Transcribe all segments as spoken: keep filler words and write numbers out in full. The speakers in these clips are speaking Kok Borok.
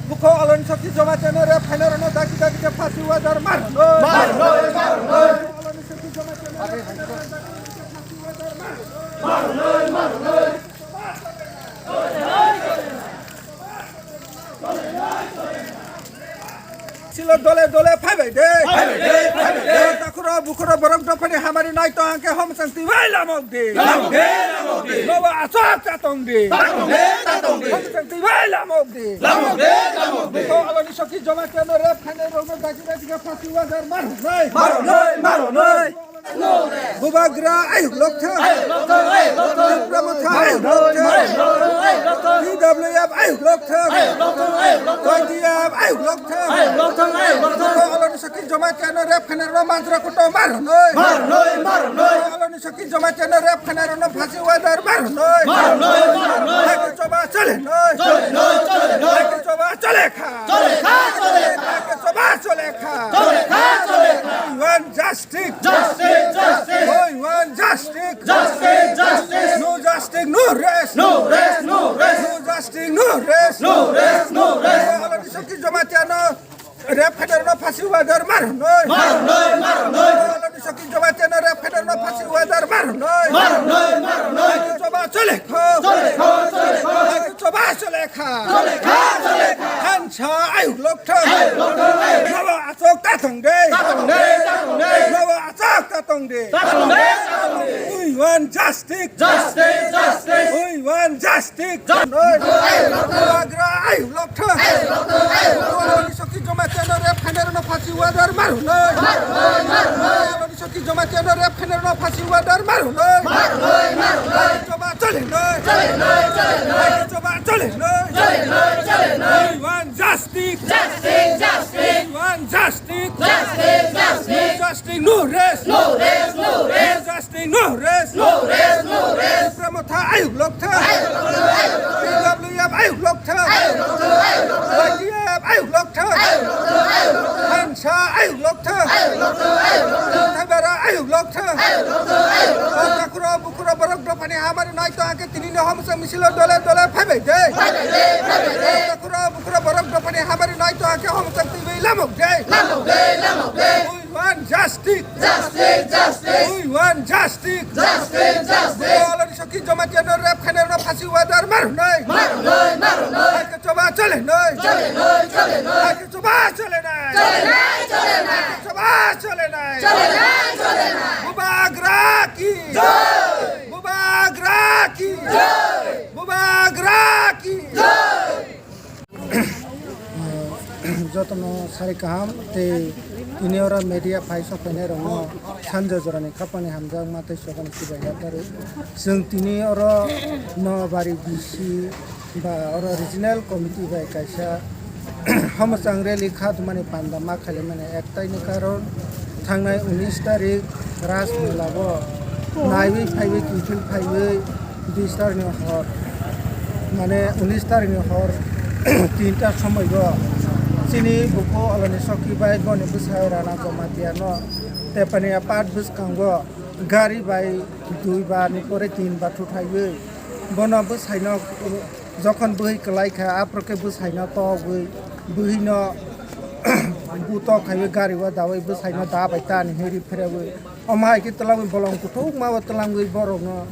Bukho Aloni Saki Jamatia no rep khainai rok no daki daki khe phasi wajar mar. Mar, mar, mar, mar. Aloni Saki Jamatia no rep khainai rok no daki daki khe phasi wajar mar. Silo dole dole phaibai de. Phaibai de, phaibai de. Takhuro bukhuro borok dophani hamari nai tong hwnkhe homsang twi bai lamok di. Lamok di, lamok di. Nobo aswk ta tong di. Ta tong di, ta tong di. Homsang twi bai lamok di. Lamok di, lamok di. Bukho Aloni Saki Jamatia no rep khainai rok no daki daki khe phasi wajar mar hwnwi. Mar hwnwi, mar hwnwi. Bubagra ayuk lokthang. Tipra Motha ayuk lokthang. T W F ayuk lokthang. Y T F ayuk lokthang. Aloni Saki Jamatia no rep khainai rok no manjra kuto mar hwnwi. Aloni Saki Jamatia no rep khainai rok no phasi wajar mar hwnwi. Hai ke choba chole noi. Hai ke choba chole kha. Hai ke choba chole kha. We want justice. Justice, justice. We want justice. Justice, justice. No justice, no rest. No rest, no rest. No justice, no rest. No rest, no rest. Aloni Saki Jamatia no rep khainai rok no phasi wajar mar hwnwi. Mar hwnwi, mar hwnwi. Aloni Saki Jamatia no rep khainai rok no phasi wajar mar hwnwi. Mar hwnwi, mar hwnwi. Hai ke choba chole kho. Chole kho, chole kho. Hai ke choba chole kha. Chole kha, chole kha. Thansa ayuk lokthang. Ayuk lokthang, ayuk. Nobo aswk ta tong de. Ta tong de, ta tong de. Nobo aswk ta tong de. Ta tong de, ta tong de. We want justice. Justice, justice. We want justice. Justice. Bubagra ayuk lokthang. Aloni Saki Jamatia no rep khainai rok no phasi wajar mar hwnwi. Aloni Saki Jamatia no rep khainai rok no phasi wajar mar hwnwi. Hai ke choba chole noi. Hai ke choba chole noi. We want justice. Justice, justice. We want justice. Justice, justice. No justice, no rest. No rest, no rest. No justice, no rest. No rest, no rest. Tipra Motha ayuk lokthang. Ayuk lokthang, ayuk lokthang. T W F ayuk lokthang. Ayuk lokthang, ayuk lokthang. Y T F ayuk lokthang. Ayuk lokthang, ayuk lokthang. Thansa ayuk lokthang. Ayuk lokthang, ayuk lokthang. Thabera ayuk lokthang. Ayuk lokthang, ayuk lokthang. Takhuro bukhuro borok dophani hamari nai tong hwnkhe tini no homsang misilo dole dole phaibai de. Phaibai de, phaibai de. Takhuro bukhuro borok dophani hamari nai tong hwnkhe homsang twi bai lamok de. Lamok de, lamok de. We want justice. Justice, justice. We want justice. Justice, justice. Aloni Saki Jamatia no rep khainai rok no phasi wajar mar hwnwi. Mar hwnwi, mar hwnwi. Hai ke choba chole noi. Chole noi, chole noi. Hai ke choba chole noi. Chole noi, chole noi. Hai ke choba chole noi. Chole noi, chole noi. Bubagra ki. Jai. Bubagra ki. Jai. Bubagra ki. Jai. Jotono sari kaham tei tini oro media phai sok phainai rokno sanja jorani khapangni hamjakma tei sokani chibai yapharo. Chwng tini oro Noabari D C ba oro regional committee bai kaisa hamsang rally kha tongmani panda ma khailaimani ektaini karon thangnai unis tarik Ras Mela o naiwi phaiwi kiphil phaiwi bis tarikni hor, mane unis tarikni hor tinta somoio chini bukhu Aloni Saki bai boni bwsai Rana Jamatia no tepani apat bwskango gari bai dui bar ni pore tin bar thuthaiwi bono bwsaino jokhon bwhi kwlai kha, aphuru khe bwsaino togwi bwhino buto khaiwi gari o dawi bwsaino da bai ta ni hinwi riphirewi. Omo hai khe twlangwi bolong kuthukma o twlangwi borokno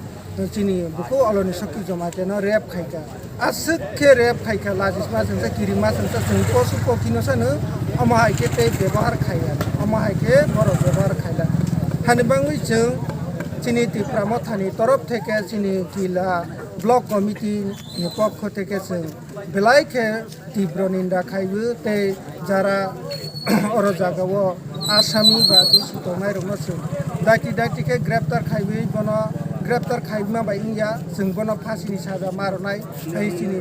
chini bukhu Aloni Saki Jamatia no rape khai kha. Aswk khe rape khai kha, lajisma chwngsa, kirima chwngsa, chwng posu kokino sano omo hai khe tei bebohar khai ya. Omo hai khe borok bebohar khai la. Hani bangwi chwng chini Tipra Mothani torof theke chini Kila Block Committee ni pokho theke chwng belai khe tibro ninda khaiwi tei jara oro jagao asami ba dusu tongnairokno chwng daiti daiti khe greptar khaiwi bono greptar khaima bai wngya, chwng bono phasini saja ma rwnai hai chini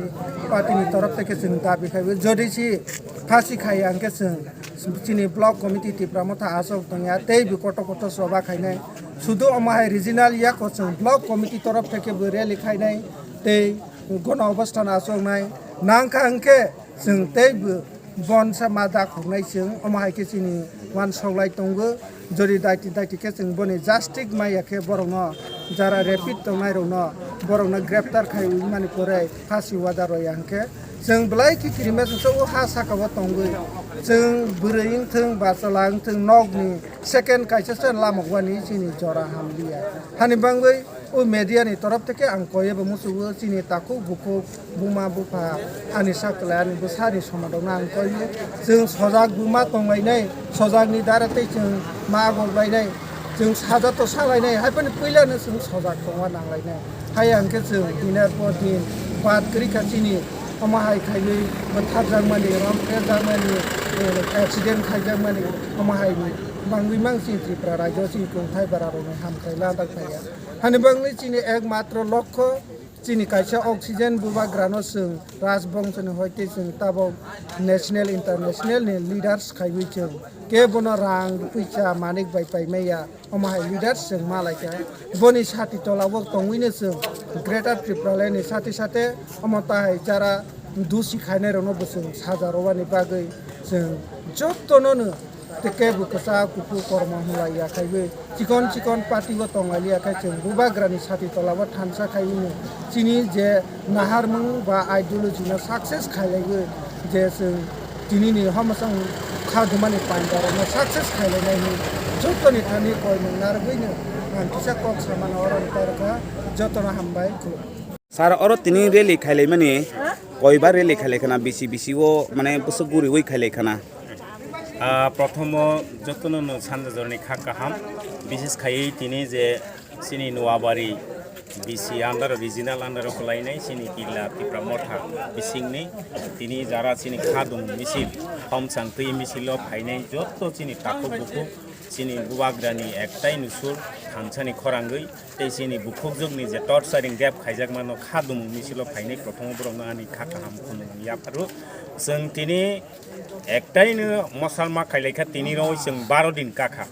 party ni torof theke chwng dabi khaiwi. Jodi si phasi khaiya hwnkhe chwng chini block committee Tipra Motha achuk tongya tei bo kotor kotor choba khainai. Sudu omo hai regional yako chwng block committee torof theke bo rally khainai tei gono obosthan achuknai. Nangkha hwnkhe chwng tei bo bonsa ma dakhoknai chwng, omo hai khe chini uansuk lai tongo. Jodi daiti daiti khe chwng boni justice maya khe borokno jara rapist tongnairokno borokno greptar khai wngmani pore phasi wada roya hwnkhe Chwng belai khe kirima chwngsa o ha saka o tongwi. Chwng bwrwi wngthwng, bachwla wngthwng, nokni second kaisa se lamok bani chini jora hamliya. Hani bangwi o media ni torof theke ang koi ebo muchungo chini takhuk bukhuk buma bupha ani saklai ani bwsani somadokno ang koi chwng sojak buma tonglainai, sojakni dara tei chwng ma goklainai. Chwng saja to salainai, hai phano puilano chwng sojak tongma nanglainai. Hai hwnkhe chwng dinar por din bad kwrwi kha chini, omo hai khaiwi bwtharjakmani, rom pherjakmani, eh, accident khaijakmani, omo hai ni bangwi mang chini Tripura rajyo chini kungthai bara rokni hamkrai ladak phaiya. Hani bangwi chini ekmatro lokho chini kaisa oxygen bubagrano chwng Rajbongshoni hoite chwng tabok national international ni leaders khaiwi chwng kebono rang puisa manik bai paimaya. Omo hai leaders chwng ma lai kha. Boni sati tola o tongwino chwng Greater Tripura Land ni sati sate omo tahai jara dusi khainai rokno bo chwng saja rwani bagwi chwng jotono no tei kebo kwchak kuphur kormo hwnlai ya khaiwi chikon chikon party o tong lai ya khe chwng bubagra ni sati tola o thansa khaiwi no chini je naharmung ba ideology no success khailaiwi je chwng tini ni homochang kha dumani panda rok no success khailainai hwnwi joto ni thani koi mung narwgwi no ang kisa kok samano oro ni kok rwkha. Joto no hambai khulumkha. Sir, oro tini rally khailaimani, koiba rally khailai khana, bisi bisi o, mane, bwswk guriwi khailai khana? Ah, prothomo jotono no sanja jorani kha kaham, bishes khaiwi tini je chini Noabari B C under, regional under o kwlainai chini Killa Tipra Motha bisingni tini jara chini khadum misil, homsang twi misil o phainai joto chini takhuk bukhuk chini bubagrani ektai nusur thansani khorangwi tei chini bukhukjwkni je torturing rape khaijakmano khadumung misilo phainai prothomo borokno ani kha kaham khulumung yapharu. Chwng tini ektaino mosalma khailaikha, tini roi chwng baro din kakha.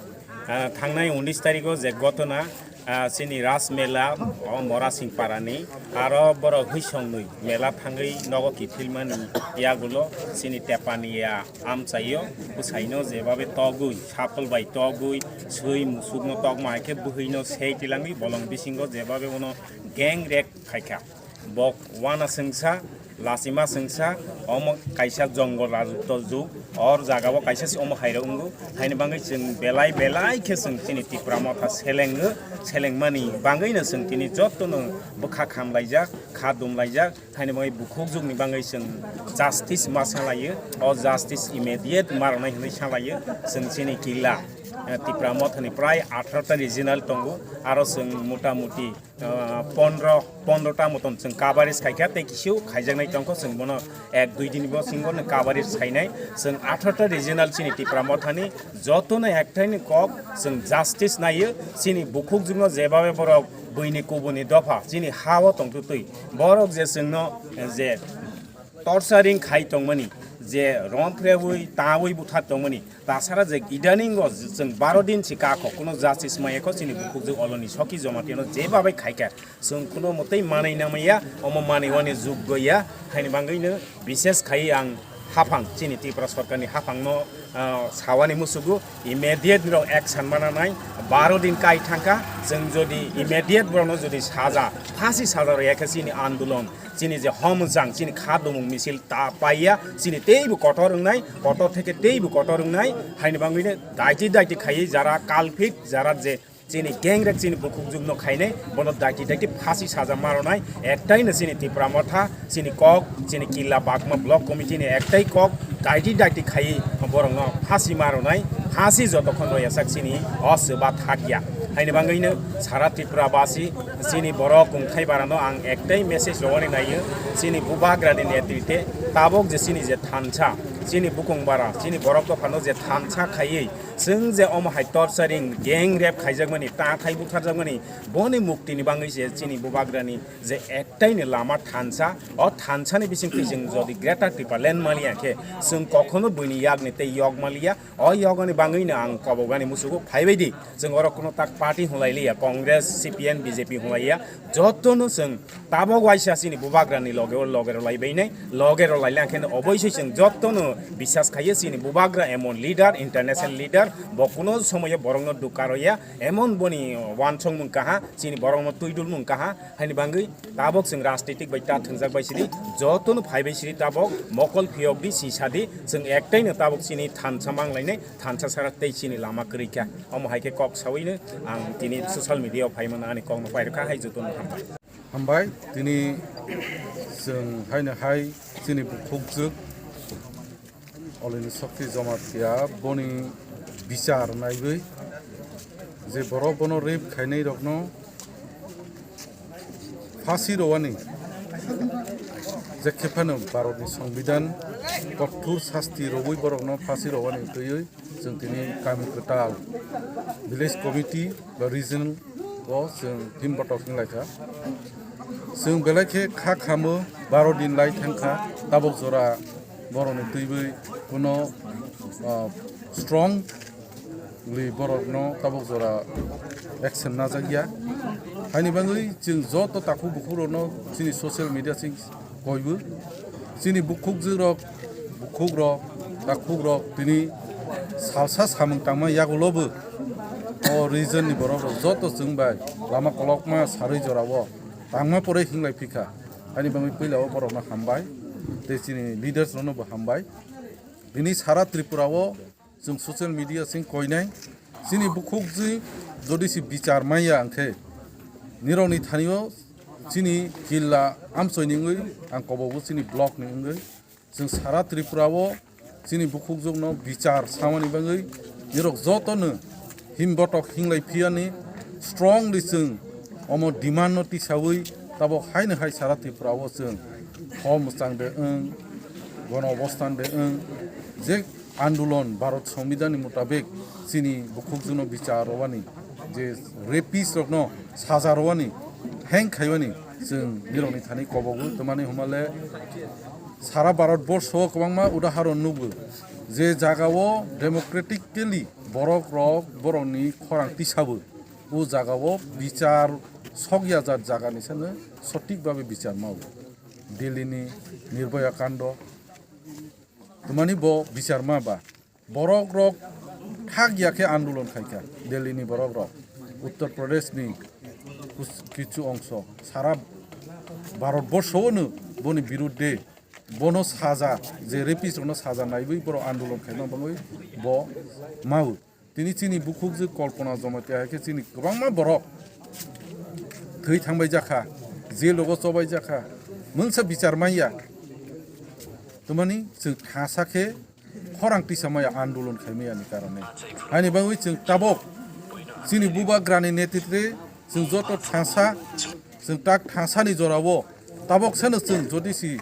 Ah, thangnai unis tarikho je gotona, ah, chini Ras Mela o Morasing Parani aro borok hwisongnwi mela thangwi nogo kiphilmani yagulo chini tepaniya amchaio bwsaino jebabe togwi, sapul bai togwi, swi musukno tokma hai khe bwhwino sei tilangwi bolong bisingo jebabe bono gang rape khaikha. Bok wana swngsa, lachima swngsa, omo kaisa jongol rajotw jug, or jagao kaisa se omo hairok wngo, haini bagwi chwng belai belai khe chwng chini Tipra Motha selengo, selengmani bagwino chwng tini jotono bwkha khamlaijak, kha dumlaijak. Haini bagwi bukhuk jwkni bagwi chwng justice ma salaio, o justice immediate ma rwnai hwnwi salaio. Chwng chini Killa, eh, Tipra Mothani prai atharota regional tongo, aro chwng mota moti, eh, pondro, pondrota moton chwng coverage khaikha, tei kisio khaijaknai tongkho, chwng bono ek dui din bo singo no coverage khainai. Chwng atharota regional chini Tipra Mothani jotono ektaini kok chwng justice naio, chini bukhuk jwkno jebabe borok buini kubuni dopha chini ha-o tongtwtwi. Borok je chwngno, eh, je torturing khai tongmani, je romphreui taui butha tongmani, tasara je idaningo chwng baro din si kakho, kuno justice maya kho chini bukhukjwk Oloni Soki Jamatia no jeba bai khaikha, chwng kuno mwtwi manwi nangmaya, omo manwi wani juggo ya, haini bagwino bishes khai ang haphang chini Tripura Sarkarni haphangno, ah, sawani musugo immediate rok action mananai, baro din kai thangkha, chwng jodi immediate borokno jodi saja, phasi saja rwya khe chini andolon, chini je homjang, chini kha dumung misil ta paiya, chini teibo kotor wngnai, kotor theke teibo kotor wngnai, haini bagwino daiti daiti khaiwi jara culprit, jara je chini gang rek chini bukhuk jwkno khainai, bono daiti daiti phasi saja maronai, ektaino chini Tipra Motha, chini kok, chini Killa Bagma Block Committee ni ektai kok, daiti daiti khaiwi borokno phasi maronai, phasi jotokhon royasak chini o swba thakya. Haini bagwino sara Tripura basi, chini borok kungthai barano ang ektai message rwani naio, chini bubagrani netrite tabok je chini je thansa, chini bukung bara, chini borok dophano je thansa khaiwi, chwng je omo hai torturing, gang rape khaijakmani, ta khai butharjakmani, boni muktini bagwi se chini bubagrani je ektaini lama thansa, o thansani bisingtwi chwng jodi Greater Tipraland maliya khe, chwng kokhono buini yakni tei yok maliya. O yogoni bagwino ang kobokbani musugo phaibai di. Chwng oro kuno tak party hwnlai liya, Congress, C P M, B J P hwnlaiya. Jotono chwng tabok waisa chini bubagrani loge, loge rwlai bainai, loge rwlai lang khe oboisoi chwng jotono bisas khaiyo chini bubagra emon leader, international leader, Bo kuno somoyo borokno dukha roya, emon boni wansongmung kaha, chini borokno twidulmung kaha, haini bangwi tabok chwng rajnitik bai ta thwngjak bai sidi, jotono phai bai sidi tabok mokol phiyok di, sisa di, chwng ektaino tabok chini thansa manglainai, thansa sara tei chini lama kwrwi kha. Omo hai khe kok sawino ang tini social media o phaimano ani kokno pairwkha, hai jotono hambai. Hambai, tini chwng haino hai chini bukhukjwk Olini Sokti Jomatia boni bichar naiwi je borok bono rape khainai rokno phasi rwani, je khe phano Bharatni Songbidan kothor sasti rwui borokno phasi rwani twiwi chwng tini kami kwtal village committee ba regional o chwng himbotok hinglai kha. Chwng belai khe kha khamo baro din lai thang kha, tabok jora borokni twiwi kuno, ah, strongly borokno tabok jora action najak ya. Haini bagwi chwng joto takhuk bukhukrokno chini social media sing koibu. Chini bukhukjwkrok, bukhukrok, takhukrok tini salsa samung tangma yagulobo o region ni borokrok joto chwng bai lama kolokma sarwi jorao tangma pore hinglai phikha. Ani bagwi puila o borokno hambai, tei chini leaders rokno bo hambai. Tini sara Tripura o chwng social media sing koinai. Chini bukhukjwk jodi se bichar manya hwnkhe, nirokni thani o chini jilla amchoini wngwi ang kobogo chini block ni wngwi. Chwng sara Tripura o chini bukhukjwkno bichar samani bagwi nirok jotono himbotok hinglai phiyani strongly chwng omo demand no tisawi tabok haino hai sara Tripura o chwng hor mwchang de wng, gono obostan de wng, je andolon Bharat Songbidan ni mutabik chini bukhukjwkno bichar rwani, je rapist rokno saja rwani, hang khaimani chwng nirokni thani kobogo twmani hwnmale sara Bharat borsho kwbangma udaharon nugo, je jagao democratically borok rok borokni khorang tisabo, o jagao bichar sokya jat jagani sano sothik babe bichar mao. Delhi ni Nirbhaya Kando, twmani bo bichar ma ba. Borok rok thak ya khe andolon khai kha Delhi ni borok rok, Uttar Pradesh ni kus-, kichu ongso, sara Bharat borsho no boni birudde, bono saja, je rapist rokno saja naiwi borok andolon khaima bagwi bo mao. Tini chini bukhukjwk Kalpana Jamatia hai khe chini kwbangma borok thwi thangbai jakha, jail rogo chobai jakha, mungsa bichar manya. Twmani chwng thasa khe khorang tisa maya andolon khai maya ni karone. Haini bagwi chwng tabok chini bubagrani netritwe chwng joto thangsa, chwng tak thangsani jorao tabok seno chwng jodi si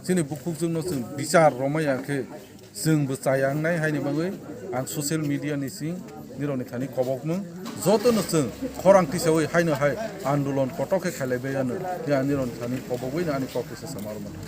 chini bukhukjwkno chwng bichar romaya khe chwng bo chaya wngnai, haini bagwi ang social media ni sing nirokni thani kobokmung jotono chwng khorang tisawi haino hai andolon kotor khe khailaibai ano, tei ang nirokni thani kobogwi ani kok kisa sama rwmani.